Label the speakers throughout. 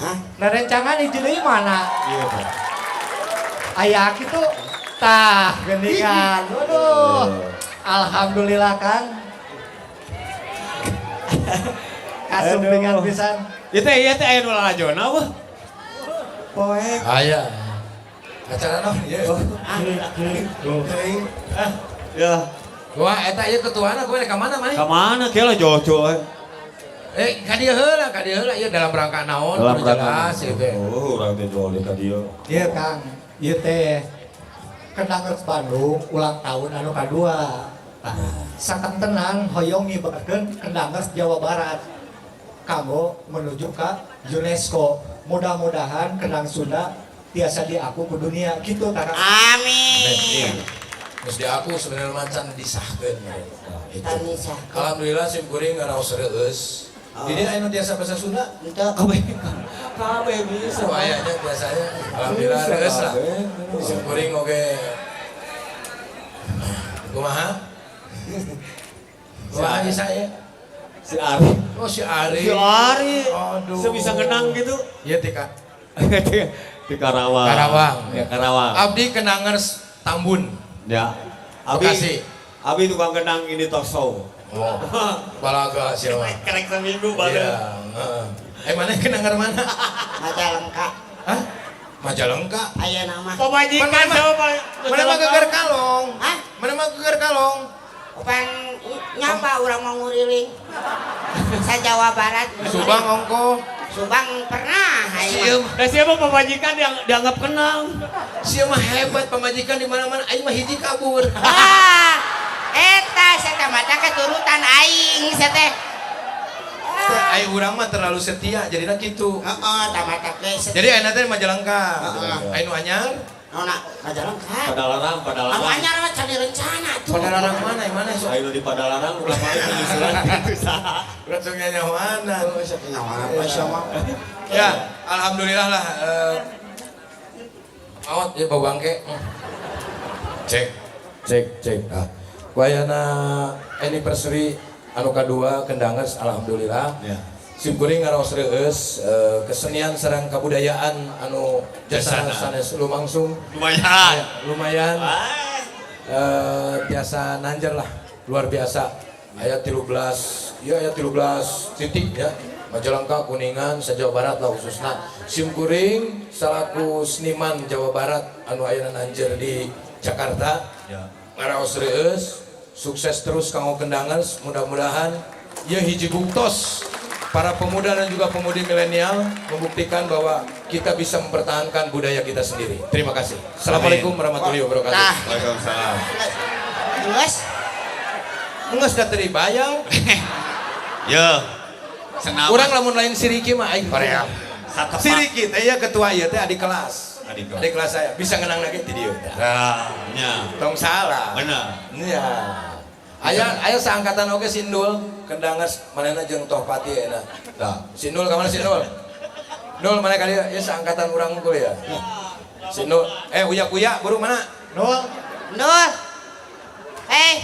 Speaker 1: Hah?
Speaker 2: Rerencangan hiji deui mana?
Speaker 3: Iya, Pak.
Speaker 2: Aya kitu tah geuningan. Waduh. Alhamdulillah, Kang. Kasumpingan pisan.
Speaker 3: Ieu teh aya nu lalajona wah.
Speaker 1: Poek.
Speaker 4: Aya. Acara naon ieu? Teuing.
Speaker 3: Ya.
Speaker 4: Wah, eta ieu ketuana gue ka mana maneh?
Speaker 3: Ka mana kieu lah jojo.
Speaker 4: Eh, ka dieu heula, ka dieu heula ieu dalam rangka naon
Speaker 3: Dalam
Speaker 4: kudu
Speaker 3: rangka
Speaker 4: jelas ieu teh.
Speaker 3: Oh, urang teh jual ka dieu.
Speaker 2: Iya, Kang, ieu teh Kendangers Bandung ulang tahun anu kadua. Nah, sakantenan hoyong ngibarkeun Kendangers Jawa Barat kanggo menuju ke UNESCO. Mudah-mudahan kendang Sunda tiasa diaku ke dunia gitu, Kang.
Speaker 1: Amin.
Speaker 4: Geus diaku sebenarnya macan disahkeun. Nah, itu.
Speaker 1: Tanisa.
Speaker 4: Alhamdulillah sim kuring ngaraos reueus.
Speaker 1: Oh.
Speaker 4: Di dieu aya nu tiasa bahasa Sunda?
Speaker 1: Untuk
Speaker 3: Kabeh kabeh bisa.
Speaker 4: Oh, aya nya biasanya. Alhamdulillah
Speaker 3: Bisa,
Speaker 4: reueus lah.
Speaker 3: kabeh.
Speaker 4: Sim kuring oge. Kumaha? Wah, bisa ya.
Speaker 3: Si Ari.
Speaker 4: Oh, si Ari.
Speaker 3: Si Ari.
Speaker 4: Aduh.
Speaker 3: Sebisa ngenang gitu.
Speaker 4: Iya, Tika.
Speaker 3: Di Karawang.
Speaker 4: Karawang.
Speaker 3: Ya, Karawang.
Speaker 4: Abdi Kendangers Tambun.
Speaker 3: Ya. Abi,
Speaker 4: Bekasi.
Speaker 3: Abi tukang kendang ini talk show.
Speaker 4: Oh, balaga siapa?
Speaker 3: Kerek seminggu
Speaker 4: Iya. Heeh. Eh, mana Kendanger mana?
Speaker 1: Majalengka.
Speaker 4: Hah? Majalengka.
Speaker 1: Aya nama.
Speaker 3: Pemajikan
Speaker 4: Mana mah-
Speaker 3: sama
Speaker 4: Mana mah geger kalong?
Speaker 1: Hah?
Speaker 4: Mana mah geger kalong?
Speaker 1: Pan nyapa urang mau nguriling. Sa Jawa Barat.
Speaker 4: Subang ongko.
Speaker 1: Subang pernah aing mah.
Speaker 4: Sieum,
Speaker 3: Nah, siapa pemajikan yang dianggap kenang?
Speaker 4: sieum mah hebat pamajikan di mana-mana aing mah hiji kabur.
Speaker 1: Ah, eta saya mata keturutan aing saya teh.
Speaker 4: Aing urang mah terlalu setia jadinya gitu.
Speaker 1: Heeh, tamata ge.
Speaker 4: Jadi ayeuna teh Majalengka.
Speaker 1: Heeh.
Speaker 4: Aya nu anyar?
Speaker 1: Nona Majalengka.
Speaker 3: Padalarang,
Speaker 1: Anu
Speaker 3: Padalarang.
Speaker 1: anyar mah cari rencana tuh.
Speaker 4: Padalarang mana? Yang mana sok?
Speaker 3: Ayo di Padalarang ulah balik penyusulan gitu saha.
Speaker 4: Langsung nyanyawanan.
Speaker 1: Nyawa apa sama?
Speaker 4: Ya, alhamdulillah lah. Awat ya bau bangke. Cek, cek, cek. Ah. Wayana anniversary anu kadua Kendangers alhamdulillah.
Speaker 3: Ya.
Speaker 4: Sim kuring ngaraos reueus kesenian sareng kabudayaan anu jasa
Speaker 3: Jasana.
Speaker 4: sanes lumangsung.
Speaker 3: Lumayan.
Speaker 4: Ya, lumayan.
Speaker 3: Ah.
Speaker 4: Biasa nanjer lah, luar biasa. Aya 13, ya aya 13 titik ya. Majalengka, Kuningan, se-Jawa Barat lah khususnya. Sim kuring selaku seniman Jawa Barat anu ayeuna nanjer di Jakarta.
Speaker 3: Ya.
Speaker 4: Ngaraos reueus, sukses terus kanggo Kendangers, mudah-mudahan ya hiji buktos para pemuda dan juga pemudi milenial membuktikan bahwa kita bisa mempertahankan budaya kita sendiri. Terima kasih. Assalamualaikum warahmatullahi wabarakatuh.
Speaker 1: Tah.
Speaker 3: Waalaikumsalam.
Speaker 1: Geus.
Speaker 4: Enggak sudah terbayar.
Speaker 3: Ya. Senam.
Speaker 4: Urang lamun lain Siriki mah aing hoream.
Speaker 3: Satu
Speaker 4: Siriki teh ya ketua ieu teh adik kelas.
Speaker 3: Adik kelas.
Speaker 4: Adik kelas saya. Bisa ngenang lagi ti dieu.
Speaker 3: Nah, nya.
Speaker 4: Tong salah.
Speaker 3: Bener.
Speaker 4: Iya. Aya aya seangkatan oge Sindul, Kendangers manehna jeung Tohpati enak. Tah, Sindul ka mana Sindul? Nul mana kali ya seangkatan urang unggul ya. Sindul, eh uya kuya buru mana?
Speaker 2: Nul.
Speaker 1: Nur. Eh,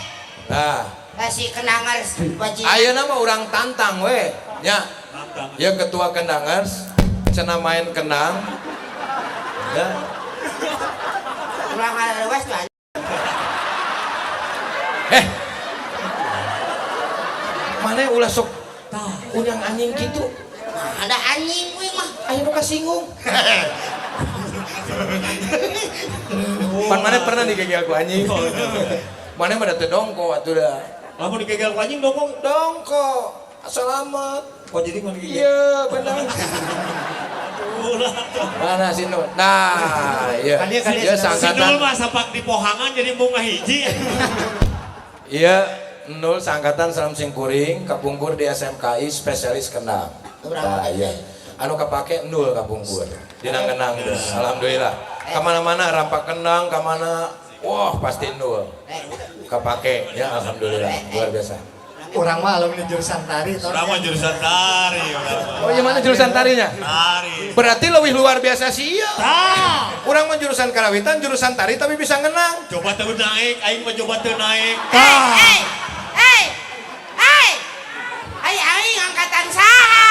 Speaker 4: Nah,
Speaker 1: kasih Kendangers wajib.
Speaker 4: ayeuna mah urang tantang we. Nya.
Speaker 3: Tantang.
Speaker 4: Ya ketua Kendangers cenah main kendang. Ya.
Speaker 1: Urang leuwas tuh.
Speaker 4: Eh. Mana ulah sok udang anjing gitu.
Speaker 1: Nah, ada anjing kuing mah.
Speaker 4: Ayo nu kasinggung. Pan mana pernah digegel ku anjing. Mana mah da teu dongko atuh dah.
Speaker 3: Lamun digegel ku anjing dongko.
Speaker 4: Dongko. Selamat.
Speaker 3: Kok jadi mun digegel?
Speaker 4: Iya, benar.
Speaker 3: Ulah.
Speaker 4: Mana Sinul? Nah, iya.
Speaker 2: Kan dia- kan dia
Speaker 4: Iya,
Speaker 2: sedang-
Speaker 3: Sinul
Speaker 4: seangkatan.
Speaker 3: mah sapak di pohangan jadi bunga hiji.
Speaker 4: Iya, nul seangkatan salam singkuring, kapungkur di SMKI spesialis kendang. Nah, iya. Anu kapake nul kapungkur. Dina kendang geus. Alhamdulillah. Kamana-mana rampak kendang, kamana wah pasti nul. Kapake ya alhamdulillah luar biasa.
Speaker 2: Urang mah alumni jurusan tari. Ton.
Speaker 3: Urang mah jurusan tari, urang mah.
Speaker 4: Oh, iya mana jurusan tarinya?
Speaker 3: Tari.
Speaker 4: Berarti lebih luar biasa sih iya.
Speaker 3: Tah.
Speaker 4: Urang mah jurusan karawitan, jurusan tari tapi bisa ngenang.
Speaker 3: Coba teu naik, aing mah coba teu naik.
Speaker 1: Eh, eh, eh, eh. Ai aing angkatan saha?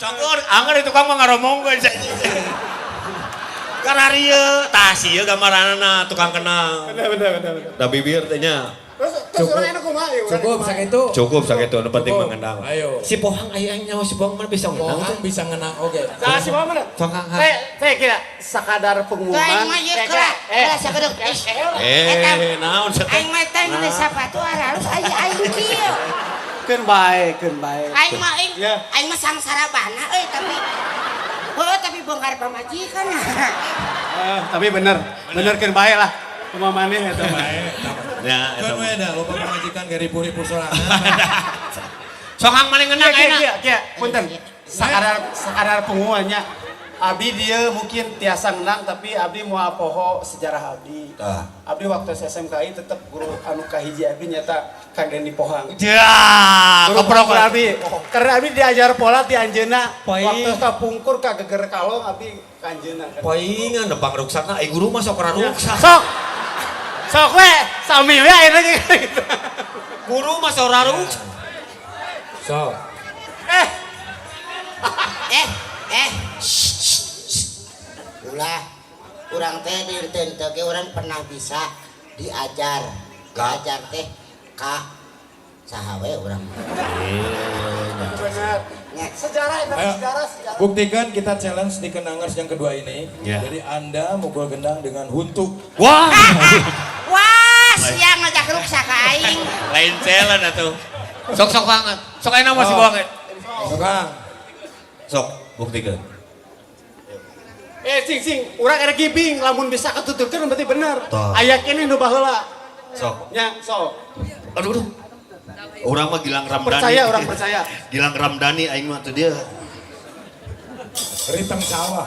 Speaker 3: Cokor, angger di tukang mah ngaromongkeun. Kararieu, tah sieun gambaranna tukang kenang.
Speaker 5: Bener bener bener. Bener.
Speaker 3: Da bibir teh nya.
Speaker 5: Terus terus
Speaker 4: Cukup.
Speaker 5: urang enak kumaha ya? Urang
Speaker 4: Cukup
Speaker 5: kumaha?
Speaker 4: sakitu.
Speaker 3: Cukup sakitu nu penting
Speaker 4: Cukup.
Speaker 3: mah ngendang.
Speaker 4: Ayo.
Speaker 3: Si Pohang aya aing nyawa si Pohang mah bisa ngendang.
Speaker 4: Pohang bisa ngenang oke.
Speaker 5: Saha si Mama mana?
Speaker 3: Sok, Kang.
Speaker 5: Saya saya kira sakadar pengumuman.
Speaker 1: Tuh aing mah ieu
Speaker 5: Saya
Speaker 1: kela,
Speaker 5: kira,
Speaker 1: kela sakedeng.
Speaker 3: Eh, naon sia teh?
Speaker 1: Aing mah teh meuli sapatu aralus aya aing kieu.
Speaker 5: Keun bae, keun bae.
Speaker 1: Aing mah aing,
Speaker 5: Ya.
Speaker 1: aing mah sangsara bana euy tapi oh tapi bongkar pamajikan.
Speaker 5: Eh, tapi bener, bener keun bae lah. Kumaha maneh eta bae.
Speaker 3: Ya, eta
Speaker 4: Kan
Speaker 3: mah.
Speaker 4: we da loba pamajikan ge ripuh-ripuh sorangan.
Speaker 3: Sok Kang maneh ngendang
Speaker 5: Kia,
Speaker 3: ayeuna.
Speaker 5: kia, kia, punten. Sakadar sakadar pengumumannya. Abdi dia mungkin tiasa ngenang tapi abdi mau poho sejarah abdi.
Speaker 4: Tah.
Speaker 5: Abdi waktu SMKI tetep guru anu kahiji abdi nyata Kang Dendi Pohang.
Speaker 3: Ya,
Speaker 5: Guru
Speaker 3: keprok
Speaker 5: pokok abdi. Karena abdi diajar pola ti anjeunna.
Speaker 3: Poing.
Speaker 5: Waktu kapungkur ka geger kalong abdi ka anjeunna.
Speaker 3: Poingan depan ruksakna, ai guru mah sok ora ruksak.
Speaker 5: Sok. Sok we, sami we ayeuna gitu.
Speaker 3: Guru mah sok ora ruksak.
Speaker 4: Sok.
Speaker 5: Eh,
Speaker 1: Eh, eh. Shh, shh, shh. Ulah, urang teh dinten teh ge urang pernah bisa diajar. Diajar teh ka saha we urang mah.
Speaker 5: bener.
Speaker 1: Nya,
Speaker 5: Sejarah eta
Speaker 4: Ayo.
Speaker 5: sejarah sejarah.
Speaker 4: Buktikan kita challenge di Kendangers yang kedua ini.
Speaker 3: Ya.
Speaker 4: Jadi Anda mukul gendang dengan huntu.
Speaker 3: Wah,
Speaker 1: Wah, siang ngajak ruksak ka aing.
Speaker 3: lain challenge atuh. Sok sok banget. Sok ayeuna mah si Bohang.
Speaker 4: Sok Kang.
Speaker 3: Sok buktikan.
Speaker 5: Eh, cing cing, urang erek gibing lamun bisa ketuturkeun berarti bener.
Speaker 3: Tah.
Speaker 5: Aya keneh nu baheula.
Speaker 3: Sok.
Speaker 5: Nya, sok.
Speaker 3: Aduh, aduh. Urang mah Gilang Ramdhani.
Speaker 5: Percaya orang percaya.
Speaker 3: Gilang Ramdhani aing mah tuh dia.
Speaker 4: Ritem sawah.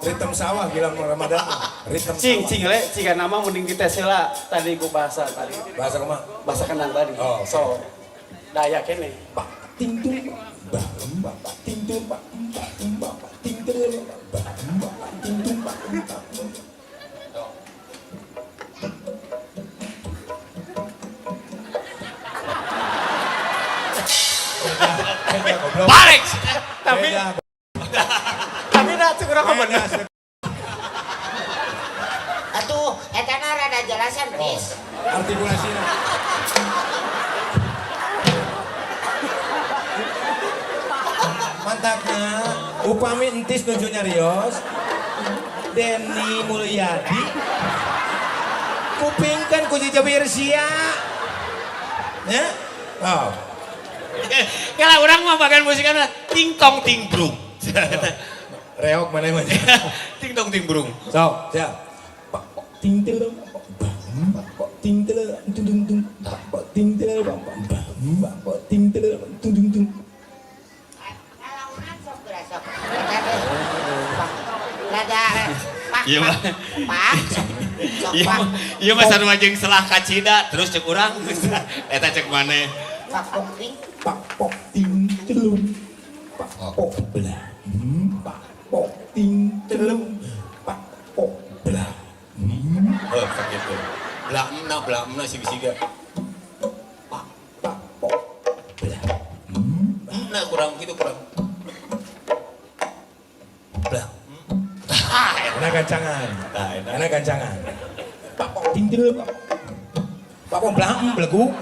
Speaker 4: Ritem sawah Gilang Ramadan. Ritem
Speaker 5: Cing
Speaker 4: sawah.
Speaker 5: cing le, ciga nama mending dites heula tadi ku bahasa tadi.
Speaker 4: Bahasa kumaha?
Speaker 5: Bahasa kendang tadi.
Speaker 4: Oh, oke.
Speaker 5: So, daya keneh.
Speaker 4: Pak ting tung ba ba ba ting tung ba ba ba ba ting tung ba ba ba ting tung ba ba. Beda, goblok.
Speaker 3: Balik.
Speaker 5: Tapi
Speaker 4: Beda,
Speaker 5: tapi dah cek urang mah bener.
Speaker 4: beda.
Speaker 1: Atuh, eta na rada jelasan, Riz.
Speaker 4: Artikulasinya. Mantapnya, upami entis nuju nyarios, Denny Mulyadi, kupingkan ku jejebir sia. Ya? Oh.
Speaker 3: Kalau urang mah bagian musiknya ting tong ting brung.
Speaker 4: Reok mana mah.
Speaker 3: Ting tong ting brung.
Speaker 4: Sok, siap. Pak pok ting telem, pak pok ting telem, tung tung tung, pak pok ting telem, pak pok ting telem, tung tung tung.
Speaker 1: Kalaunan sok geura sok. Eta teh. Pak, Rada pak.
Speaker 3: Iya,
Speaker 1: pak,
Speaker 3: Pak.
Speaker 1: Pak. Sok, sok,
Speaker 3: Iya
Speaker 1: pak.
Speaker 3: mah, iya mah sarua jeung selah kacida terus cek urang. Eta cek maneh.
Speaker 1: Pak pok ting.
Speaker 4: Pak pok ting telum, pak pok belah, pak pok ting telum, pak pok belah.
Speaker 3: Oh, sakitu. Belah emna siga-siga.
Speaker 4: Pak pak pok belah.
Speaker 3: Emna kurang gitu kurang. Belah.
Speaker 4: Enak gancangan.
Speaker 3: Tah, enak.
Speaker 4: Enak gancangan. Pak pok ting telum, pak pok belah belegu.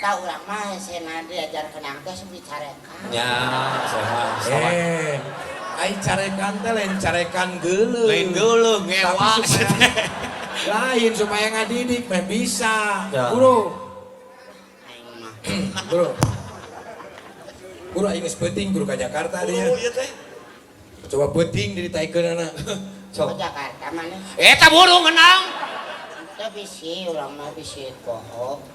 Speaker 1: Tah urang mah hesena diajar kendang teh sok dicarekan.
Speaker 3: Ya, sehat. Salah.
Speaker 4: Eh, ai carekan teh lain carekan geuleuh.
Speaker 3: Lain geuleuh, ngewa.
Speaker 4: Tapi supaya, lain supaya ngadidik meh bisa.
Speaker 3: Ya.
Speaker 4: Guru,
Speaker 1: Aing mah.
Speaker 4: guru. Guru aing geus peuting guru ka Jakarta dia.
Speaker 3: Oh, iya teh.
Speaker 4: Coba peuting diritaikeun anak.
Speaker 1: Ke Jakarta mana?
Speaker 3: Eta burung ngenang.
Speaker 1: Teu bisi urang mah bisi poho.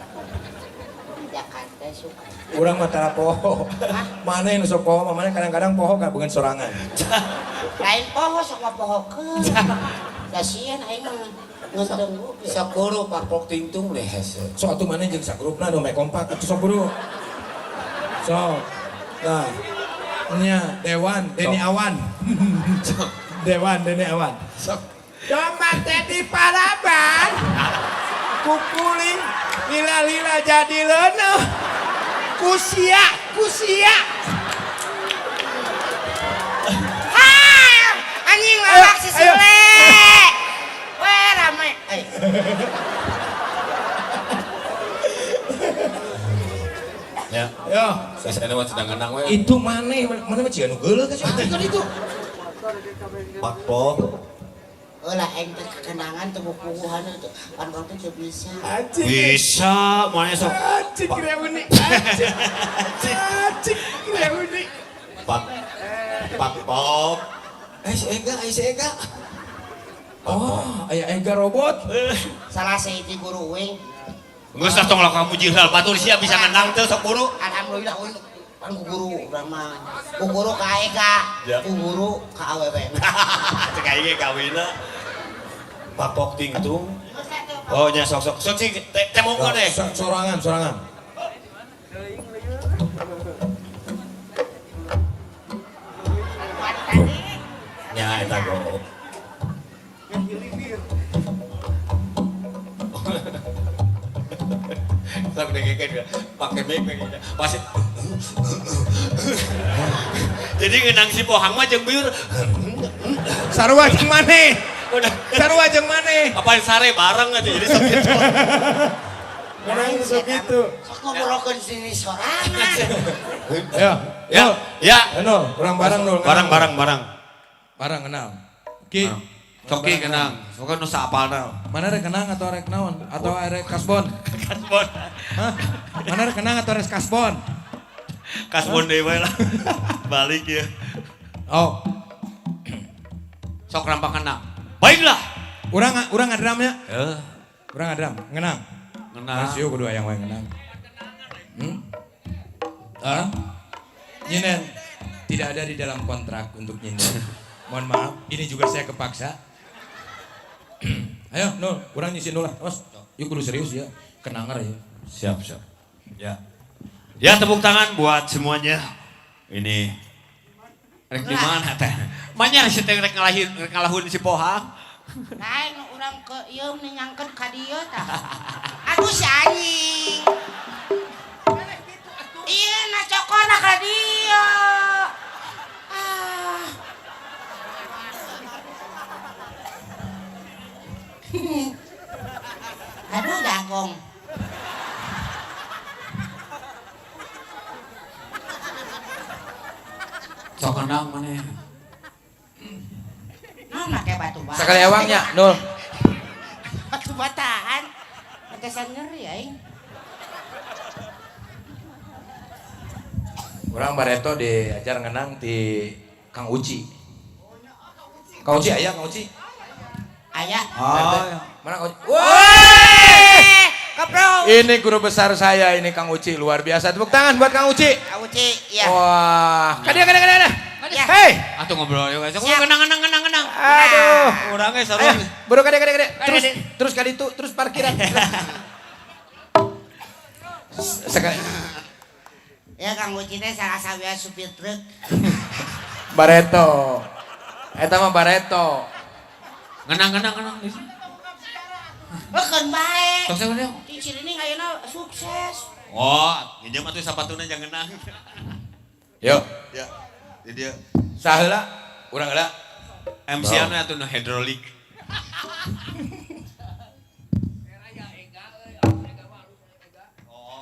Speaker 1: Jakarta suka.
Speaker 4: Urang mah tara poho. Mana yang sok poho, mana kadang-kadang poho ka beungeun sorangan.
Speaker 1: Lain poho sok mah pohokeun. Kasihan aing mah ngeuteng ge.
Speaker 6: Sok guru pak pok ting tung deh hese.
Speaker 4: Sok atuh mana jeung sagrupna nu meh kompak atuh sok guru. Sok. Nah. Nya Dewan Deni Awan. Dewan Deni Awan.
Speaker 3: Sok.
Speaker 4: Cuma teh di Paraban. Kukuling lila-lila jadi leuneuh. Kusia
Speaker 5: Ku sia.
Speaker 1: Ah, anjing lawak si Sule. Weh rame.
Speaker 3: Ya.
Speaker 4: Ya.
Speaker 3: Saya mah sedang ngenang we.
Speaker 4: Itu maneh, mana mah ciga nu geuleuh ka kan itu.
Speaker 3: Pak Pok.
Speaker 1: Ulah aing teh kekenangan teu puguhan itu. Pan urang teh teu bisa.
Speaker 5: Anjing.
Speaker 3: Bisa, mana sok.
Speaker 5: Anjing reuni. Anjing. Anjing reuni.
Speaker 3: Pak Pak Pok.
Speaker 4: Si Ega, si Ega. Oh, aya Ega robot.
Speaker 1: Salah sahiji guru uing.
Speaker 3: Geus lah tong lah kamu jihal batur sia bisa ngenang teu sok buru.
Speaker 1: Alhamdulillah uing pan ku guru urang mah. Ku guru ka Ega, ku guru ka awewe.
Speaker 3: Cek aing ge kawinna. Pak Pok tingtung. Oh nya sok sok sok cing teh monggo deh.
Speaker 4: Sorangan, sorangan.
Speaker 3: Nya eta go. Sok dengekeun pake mic pasti. Jadi ngenang si Pohang mah jeung biur.
Speaker 4: Sarua jeung maneh. Sarua jeung maneh.
Speaker 3: Apaan sare bareng aja jadi sok gitu.
Speaker 5: Ngenang sok gitu.
Speaker 1: Sok ngobrolkeun sini sorangan.
Speaker 4: Ya,
Speaker 3: Ya, ya.
Speaker 4: Nol, urang bareng nol.
Speaker 3: Bareng bareng bareng.
Speaker 4: Bareng kenal. Ki.
Speaker 3: Soki kenang. Soki nu saapalna.
Speaker 4: Mana rek kenang atau rek naon? Atau rek kasbon?
Speaker 3: Kasbon.
Speaker 4: Hah? Mana rek kenang atau rek kasbon?
Speaker 3: Kasbon deui we lah. Balik ya.
Speaker 4: Oh.
Speaker 3: Sok rampak kenang. Baiklah.
Speaker 4: Urang ngadramnya.
Speaker 3: Heeh.
Speaker 4: Urang ngadram, ngenang.
Speaker 3: Ngenang.
Speaker 4: Masih kudu aya wae ngenang. Hah? Nyinen tidak ada di dalam kontrak untuk nyinen. Mohon maaf, ini juga saya kepaksa. Ayo, Nul, urang nyisin dulu lah. Mas, yuk kudu serius ya. Kenanger ya.
Speaker 3: Siap, siap. Ya. Ya, tepuk tangan buat semuanya. Ini rek di mana teh? Manya si teh rek ngalahin, rek ngalahun si Pohang.
Speaker 1: Lain urang ke ieu nyangkeun ka dieu tah. Aduh si anjing. Iya na cokona ka dieu. Ah. Aduh dagong.
Speaker 3: Sok kenang maneh.
Speaker 1: Nah, make batu bata.
Speaker 4: Sekali ewangnya, Nul.
Speaker 1: Batu bataan. Pantesan nyeri aing.
Speaker 4: Urang bareto diajar ngenang di Kang Uci. Kang Uci aya, Kang Uci.
Speaker 1: Aya.
Speaker 3: Oh.
Speaker 4: Mana Kang Uci? Woi!
Speaker 1: Kepro.
Speaker 4: Ini guru besar saya ini Kang Uci, luar biasa. Tepuk tangan buat Kang Uci.
Speaker 1: Kang Uci, iya.
Speaker 4: Wah, kadia kadia kadia.
Speaker 1: Ya.
Speaker 4: Hei,
Speaker 3: atuh ngobrol yuk. Sok kenang kenang kenang kenang.
Speaker 4: Aduh,
Speaker 3: urangnya seru.
Speaker 4: Baru kadia kadia kadia. Terus terus kali itu terus parkiran. Sekali.
Speaker 1: Ya Kang Uci teh salah sawia supir truk.
Speaker 4: Bareto. Eta mah bareto.
Speaker 3: Ngenang ngenang ngenang di sini.
Speaker 1: Keun bae.
Speaker 3: Sok sok.
Speaker 1: Di sini ayeuna sukses.
Speaker 3: Oh, nginjem atuh sapatuna jangan ngenang.
Speaker 4: Yo.
Speaker 3: Ya. Di dia.
Speaker 4: Saheula, urang heula.
Speaker 3: MC-anu atuh nu hidrolik. Oh.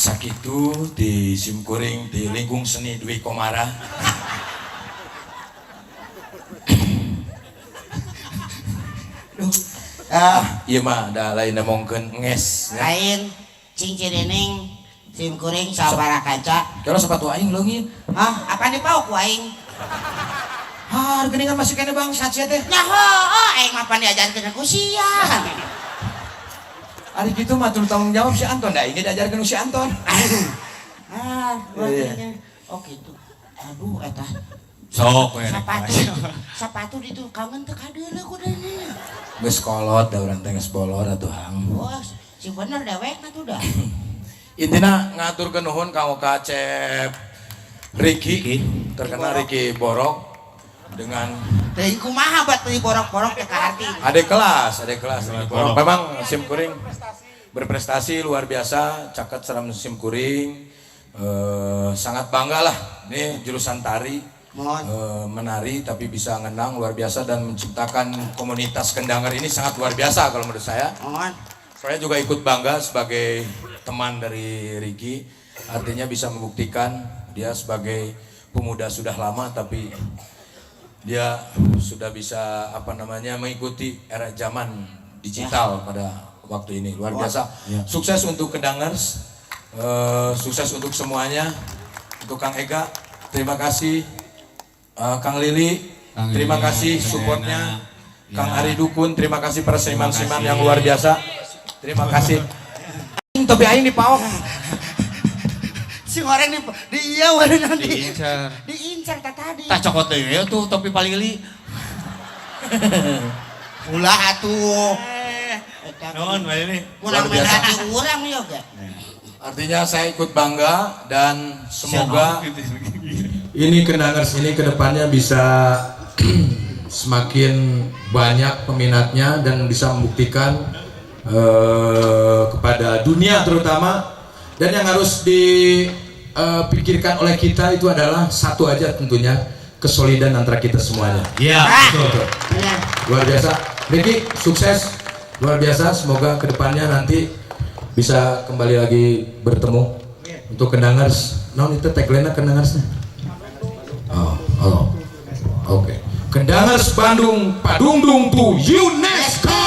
Speaker 4: Sakitu di simkuring di lingkung seni Dwi Komara. Ah, ieu mah da lain nemongkeun nges.
Speaker 1: Lain cing cirining simkuring sabara kaca.
Speaker 4: Kalau sepatu aing leungit.
Speaker 1: Hah, apa dipaok ku aing?
Speaker 4: Har geuningan masih kene bangsat sia teh.
Speaker 1: Nyaho, oh, aing mah pan diajarkeun ku sia.
Speaker 4: Ari kitu mah teu tanggung jawab si Anton, da aing ge diajarkeun ku si Anton.
Speaker 1: Ah,
Speaker 4: Iya.
Speaker 1: oh gitu. Aduh eta.
Speaker 3: Sok we.
Speaker 1: Sepatu, sepatu di tukangan teu kadeuleu ku deui.
Speaker 4: Geus kolot da urang teh geus bolor atuh hang.
Speaker 1: Oh, si bener dewekna tuh dah.
Speaker 4: Intina ngaturkeun nuhun ka Kacep Riki, terkenal Riki Borok dengan
Speaker 1: Teuing kumaha bat beli borok-borok teh kaharti.
Speaker 4: adik kelas Riki Borok. Memang simkuring berprestasi luar biasa, caket seram simkuring. Sangat bangga lah ini jurusan tari. Menari tapi bisa ngendang luar biasa dan menciptakan komunitas kendanger ini sangat luar biasa kalau menurut saya. Saya juga ikut bangga sebagai teman dari Riki, artinya bisa membuktikan dia sebagai pemuda sudah lama tapi dia sudah bisa apa namanya mengikuti era zaman digital pada waktu ini. Luar biasa. Sukses untuk Kendangers, sukses untuk semuanya, untuk Kang Ega, terima kasih. Kang Lili,
Speaker 6: Kang
Speaker 4: terima
Speaker 6: Lili,
Speaker 4: kasih
Speaker 6: Kang
Speaker 4: supportnya.
Speaker 6: Ena.
Speaker 4: Kang Ari Dukun, terima kasih para seniman-seniman yang luar biasa. Terima kasih. Tapi aing dipaok.
Speaker 1: Si goreng di iya wae nanti.
Speaker 6: Diincar.
Speaker 1: Diincar tah tadi.
Speaker 6: Tah cokot deui tuh topi palili.
Speaker 1: Ulah atuh.
Speaker 3: Nuhun Palili.
Speaker 1: Kurang
Speaker 4: Luar biasa.
Speaker 1: hati urang ya ge.
Speaker 4: Artinya saya ikut bangga dan semoga ini Kendangers ini kedepannya bisa semakin banyak peminatnya dan bisa membuktikan kepada dunia terutama. Dan yang harus dipikirkan oleh kita itu adalah satu aja tentunya, kesolidan antara kita semuanya.
Speaker 3: Iya, betul.
Speaker 1: Benar.
Speaker 4: Luar biasa. Riki, sukses. Luar biasa, semoga kedepannya nanti bisa kembali lagi bertemu. Untuk Kendangers, non itu tagline-nya Kendangersnya. Oh, oh. Oke. Kendangers Bandung, Padungdung to UNESCO.